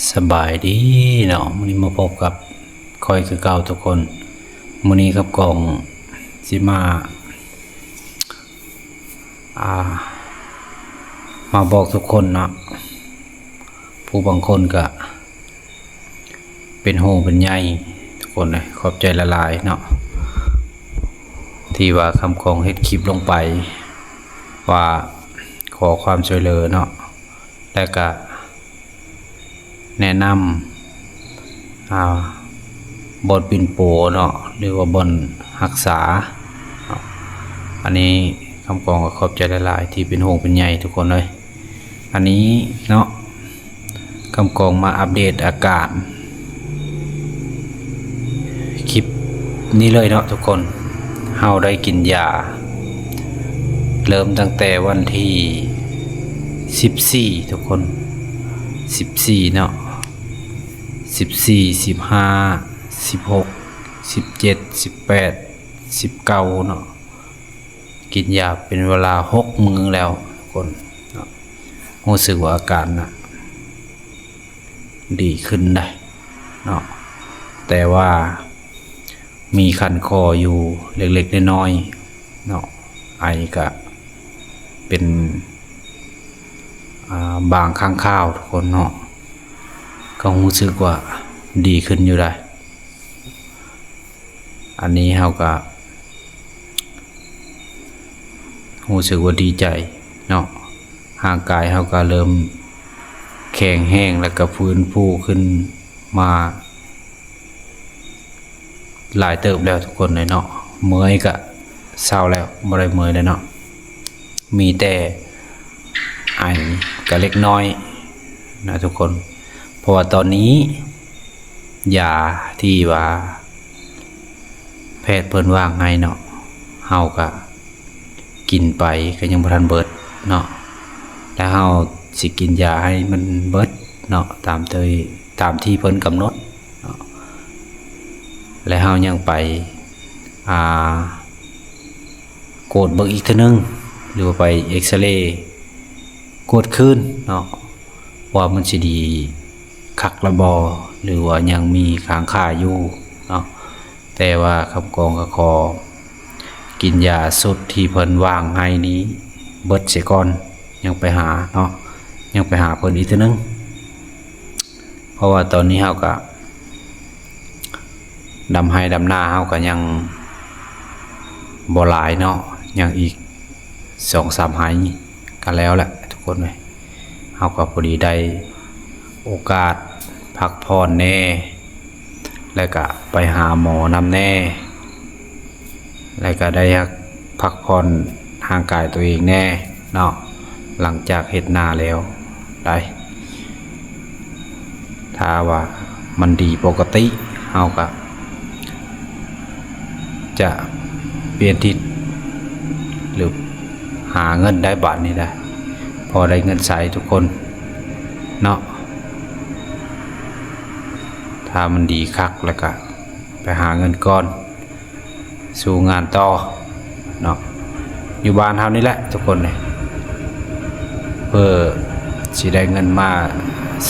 ສະບາຍດີເນາະ, ມື້ນີ້ມາພົບກັບຂ້ອຍຄືເກົ່າທຸກຄົນ. ມື້ນີ້ກັບກອງຊິມາ ອ່າ ມາບອກທຸກຄົນເນາະ, ຜູ້ບາງຄົນກະເປັນຫ່ວງເປັນໃຍທຸກຄົນເອີຍ. ຂອບໃຈຫຼາຍໆເນາະ ທີ່ວ່າຄຳກອງເຮັດຄລິບລົງໄປ ວ່າຂໍຄວາມຊ່ວຍເຫຼືອເນາະ ແລະກະ ແນະນຳ ອ່າ ບ່ອນປິ່ນປົວເນາະ ຫຼືວ່າບ່ອນຮັກສາເນາະ. ອັນນີ້ຄຳກອງກໍຂອບໃຈຫຼາຍໆ ທີ່ເປັນຫ່ວງເປັນໃຍທຸກຄົນເອີຍ. ອັນນີ້ເນາະ ຄຳກອງມາອັບເດດອາການ ຄລິບນີ້ເລີຍເນາະທຸກຄົນ. ເຮົາໄດ້ກິນຢາ ເລີ່ມຕັ້ງແຕ່ວັນທີສິບສີ່ທຸກຄົນ, ສິບສີ່ເນາະ, ສິບສີ່ ສິບຫ້າ ສິບຫົກ ສິບເຈັດ ສິບແປດ ສິບເກົ້າເນາະ. ກິນຢາເປັນເວລາຫົກມື້ແລ້ວທຸກຄົນເນາະ. ຮູ້ສຶກວ່າອາການນະ ດີຂຶ້ນໄດ໋ເນາະ, ແຕ່ວ່າມີຄັນຄໍຢູ່ເລັກໆນ້ອຍໆເນາະ, ໄອກະເປັນ ອ່າ ບາງຄັ້ງຄາວທຸກຄົນເນາະ, ກໍຮູ້ສຶກວ່າດີຂຶ້ນຢູ່ໄດ໋. ອັນນີ້ເຮົາກະຮູ້ສຶກວ່າດີໃຈເນາະ, ຮ່າງກາຍເຮົາກະເລີ່ມແຂງແຮງ ແລ້ວກະຟື້ນຟູຂຶ້ນມາຫຼາຍເຕີບແລ້ວທຸກຄົນເອີຍເນາະ. ເມື່ອຍກະເຊົາແລ້ວ, ບໍ່ໄດ້ເມື່ອຍແລ້ວເນາະ. ມີແຕ່ໄອກະເລັກນ້ອຍນະທຸກຄົນ, ເພາະວ່າຕອນນີ້ຢາທີ່ວ່າແພດເພິ່ນວາງໃຫ້ເນາະ, ເຮົາກະກິນໄປກະຍັງບໍ່ທັນເບິດເນາະ, ແລ້ວເຮົາຊິກິນຢາໃຫ້ມັນເບິດເນາະ ຕາມທີ່ ຕາມທີ່ເພິ່ນກຳນົດເນາະ, ແລ້ວເຮົາຍັງໄປ ອ່າ ກວດເບິ່ງອີກເທື່ອໜຶ່ງ ຫຼືວ່າໄປເອັກຊະເລກວດຄືນເນາະ ວ່າມັນຊິດີຄັກລະບໍ່ ຫຼືວ່າຍັງມີຄ້າງຄາຢູ່ເນາະ. ແຕ່ວ່າຄຳກອງກໍຂໍກິນຢາຊຸດທີ່ເພິ່ນວາງໃຫ້ນີ້ເບິດເສຍກ່ອນ ຍັງໄປຫາເນາະ, ຍັງໄປຫາເພິ່ນອີກເທື່ອໜຶ່ງ. ເພາະວ່າຕອນນີ້ເຮົາກະ ດຳໄຮ່ດຳນາເຮົາກະຍັງບໍ່ຫຼາຍເນາະ, ຍັງອີກສອງສາມໄຮ່ກະແລ້ວແຫຼະທຸກຄົນເອີຍ. ເຮົາກະພໍດີໄດ້ໂອກາດພັກຜ່ອນແດ່ ແລ້ວກະໄປຫາໝໍນຳແດ່ ແລ້ວກະໄດ້ພັກຜ່ອນຮ່າງກາຍຕົວເອງແດ່ເນາະ ຫຼັງຈາກເຮັດນາແລ້ວໄດ໋. ຖ້າວ່າມັນດີປົກກະຕິ ເຮົາກະຈະປ່ຽນທິດ ຫຼື ຫາເງິນໄດ້ບາດນີ້ໄດ໋, ພໍໄດ້ເງິນໃຊ້ທຸກຄົນເນາະ. ຖ້າມັນດີຄັກແລ້ວກະໄປຫາເງິນກ່ອນ ສູ້ງານຕໍ່ເນາະ ຢູ່ບ້ານເຮົານີ້ແຫຼະທຸກຄົນເອີຍ, ເພື່ອຊິໄດ້ເງິນມາ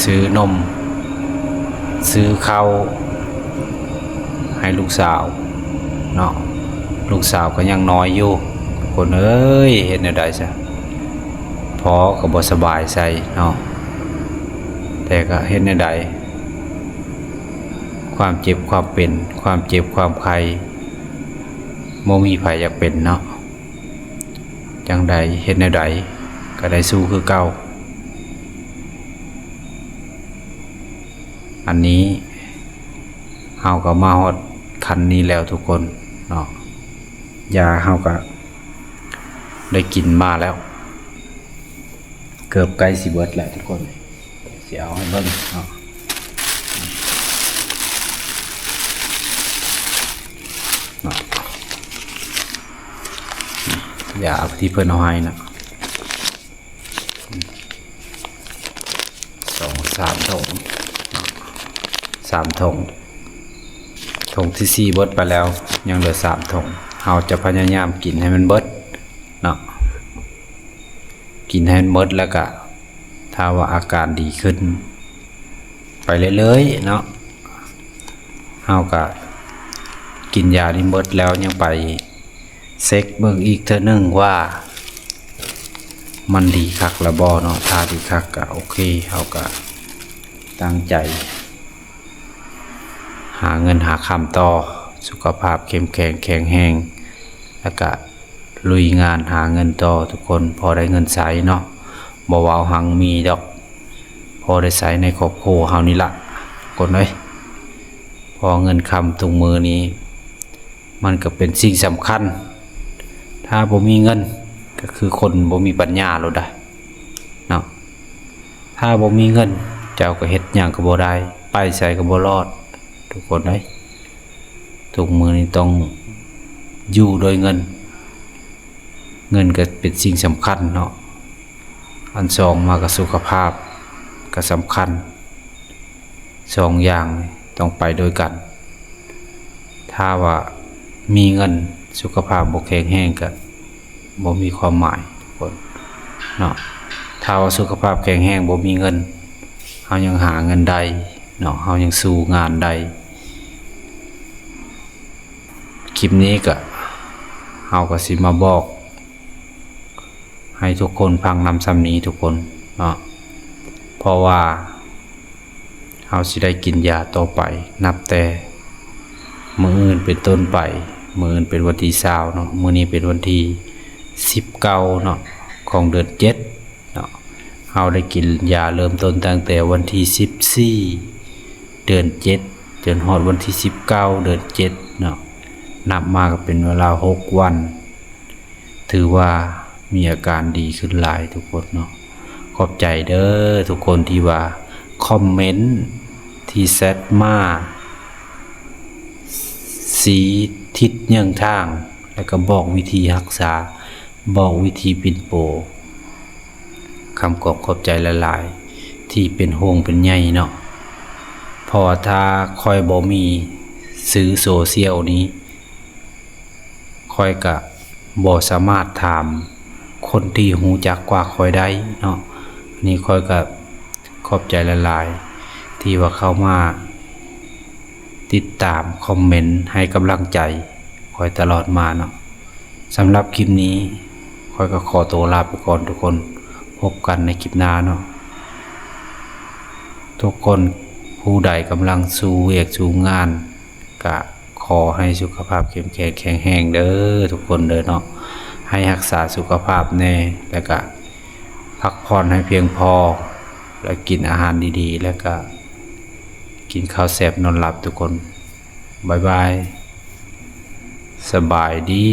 ຊື້ນົມ ຊື້ເຂົ້າໃຫ້ລູກສາວເນາະ. ລູກສາວກໍຍັງນ້ອຍຢູ່ທຸກຄົນເອີຍ, ເຮັດແນວໃດຊະ ພໍ່ກໍບໍ່ສະບາຍໃສ່ເນາະ, ແຕ່ກໍເຮັດແນວໃດ ຄວາມເຈັບຄວາມເປັນ ຄວາມເຈັບຄວາມໄຂ້ ບໍ່ມີໃຜຢາກເປັນເນາະ. ຈັ່ງໃດເຮັດແນວໃດກໍໄດ້ສູ້ຄືເກົ່າ. ອັນນີ້ເຮົາກໍມາຮອດຂັ້ນນີ້ແລ້ວທຸກຄົນເນາະ, ຢາເຮົາກໍໄດ້ກິນມາແລ້ວ ເກືອບໃກ້ຊິເບິດແລ້ວທຸກຄົນ. ຊິເອົາໃຫ້ເບິ່ງເນາະ ເນາະ ຢາທີ່ເພິ່ນເອົາໃຫ້ນະ ສອງສາມຖົງເນາະ ສາມຖົງ. ຖົງທີສີ່ເບິດໄປແລ້ວ ຍັງເຫຼືອສາມຖົງ. ເຮົາຈະພະຍາຍາມກິນໃຫ້ມັນເບິດເນາະ. ກິນໃຫ້ມັນໝົດ ແລ້ວກະຖ້າວ່າອາການດີຂຶ້ນ ໄປເລື້ອຍໆເນາະ. ເຮົາກະກິນຢານີ້ໝົດແລ້ວ ຍັງໄປເຊັກເບິ່ງອີກເທື່ອໜຶ່ງວ່າມັນດີຄັກລະບໍ່ເນາະ. ຖ້າດີຄັກກະໂອເຄ ເຮົາກະຕັ້ງໃຈຫາເງິນຫາຄຳຕໍ່ ສຸຂະພາບເຂັ້ມແຂງແຂງແຮງ ແລ້ວກະ ລຸຍງານຫາເງິນຕໍ່ທຸກຄົນ ພໍໄດ້ເງິນໃຊ້ເນາະ. ບໍ່ວ່າຮັ່ງມີດອກ ພໍໄດ້ໃຊ້ໃນຄອບຄົວເຮົານີ້ລະ ຄົນເອີຍ. ເພາະເງິນຄຳທຸກມື້ນີ້ ມັນກໍເປັນສິ່ງສຳຄັນ. ຖ້າບໍ່ມີເງິນ ກໍຄືຄົນບໍ່ມີປັນຍາໂລດດະເນາະ. ຖ້າບໍ່ມີເງິນ ເຈົ້າກໍເຮັດຫຍັງກໍບໍ່ໄດ້ ໄປໃສກໍບໍ່ລອດ ທຸກຄົນເອີຍ. ທຸກມື້ນີ້ຕ້ອງຢູ່ໂດຍເງິນ ເງິນກໍເປັນສິ່ງສຳຄັນເນາະ. ອັນສອງມາກໍສຸຂະພາບກໍສຳຄັນ ສອງຢ່າງນີ້ຕ້ອງໄປດ້ວຍກັນ. ຖ້າວ່າມີເງິນ ສຸຂະພາບບໍ່ແຂງແຮງກໍບໍ່ມີຄວາມໝາຍ ທຸກຄົນເນາະ. ຖ້າວ່າສຸຂະພາບແຂງແຮງ ບໍ່ມີເງິນ ເຮົາຍັງຫາເງິນໄດ້ເນາະ ເຮົາຍັງສູ້ງານໄດ້. ຄລິບນີ້ກະ ເຮົາກະຊິມາບອກໃຫ້ທຸກຄົນຟັງນຳສ່ຳນີ້ທຸກຄົນເນາະ. ເພາະວ່າເຮົາຊິໄດ້ກິນຢາຕໍ່ໄປ ນັບແຕ່ມື້ອື່ນເປັນຕົ້ນໄປ. ມື້ອື່ນເປັນວັນທີຊາວເນາະ ມື້ນີ້ເປັນວັນທີສິບເກົ້າເນາະ ຂອງເດືອນເຈັດ ເນາະ. ເຮົາໄດ້ກິນຢາເລີ່ມຕົ້ນຕັ້ງແຕ່ວັນທີສິບສີ່ ເດືອນເຈັດ ຈົນຮອດວັນທີສິບເກົ້າ ເດືອນເຈັດເນາະ. ນັບມາກໍເປັນເວລາຫົກວັນ ຖືວ່າມີອາການດີຂຶ້ນຫຼາຍທຸກຄົນເນາະ. ຂອບໃຈເດີທຸກຄົນທີ່ວ່າຄອມເມັນ ທີ່ແຊັດມາ ຊີ້ທິດເຫຍື່ອງທາງ ແລ້ວກໍບອກວິທີຮັກສາ ບອກວິທີປິ່ນປົວ. ຄຳຂອບ ຂອບໃຈຫຼາຍໆ ທີ່ເປັນຫ່ວງເປັນໃຍເນາະ. ເພາະວ່າຖ້າຂ້ອຍບໍ່ມີສື່ໂຊຊຽວນີ້ ຂ້ອຍກະບໍ່ສາມາດຖາມຄົນທີ່ຮູ້ຈັກກວ່າຂ້ອຍໄດ້ເນາະ. ນີ້ຂ້ອຍກະຂອບໃຈຫຼາຍໆ ທີ່ວ່າເຂົ້າມາ ຕິດຕາມຄອມເມັນໃຫ້ກຳລັງໃຈຂ້ອຍຕະຫຼອດມາເນາະ. ສຳລັບຄລິບນີ້ ຂ້ອຍກໍຂໍໂຕລາໄປກ່ອນທຸກຄົນ. ພົບກັນໃນຄລິບໜ້າເນາະ. ທຸກຄົນຜູ້ໃດກຳລັງສູ້ວຽກສູ້ງານ ກະຂໍໃຫ້ສຸຂະພາບເຂັ້ມແຂງແຂງແຮງເດີທຸກຄົນເດີເນາະ. ໃຫ້ຮັກສາສຸຂະພາບແດ່ ແລ້ວກະພັກຜ່ອນໃຫ້ພຽງພໍ ແລະ ກິນອາຫານດີໆ ແລ້ວກະ ກິນເຂົ້າແຊບນອນຫຼັບທຸກຄົນ. ບາຍບາຍ. ສະບາຍດີ.